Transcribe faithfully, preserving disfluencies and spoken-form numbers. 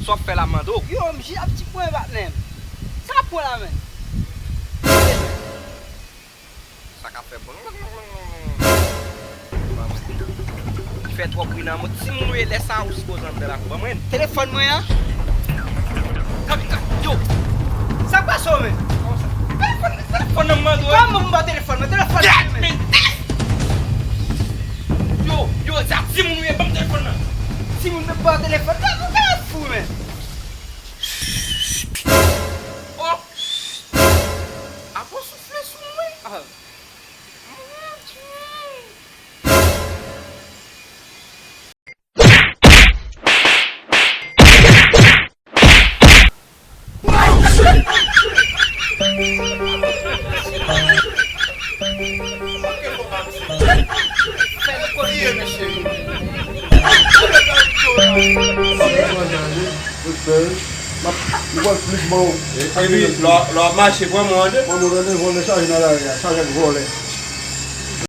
Sa w ap fè la, Mando? Yo, m jis ap ti pran, patnè m. Sa pran la, menm? Sa k ap fè bang, bang, bang, bang, bang, bang. Li fè twòp bri nan mond. Timoun ou ye lè sa a, ou sipoze anndan lakou. Ban mwen. Telefòn mwen an. Yo! Sa k pase w, menm? Telefòn, telefòn nan, Mando. Kòman m ba w telefòn mwen? Telefòn mwen, menm. Yo, yo, sa timoun ou ye, ban m telefòn nan. Timoun, menm ba w telefòn. Sa, sa fou, menm. Oh! Apa w soufle sou mwen? Ah. Mon Dieu! Epi, lè w ap mache, pran mwen an de. Mwen, mwen, mwen, vòlè chaje nan lari a, chaje ak vòlè.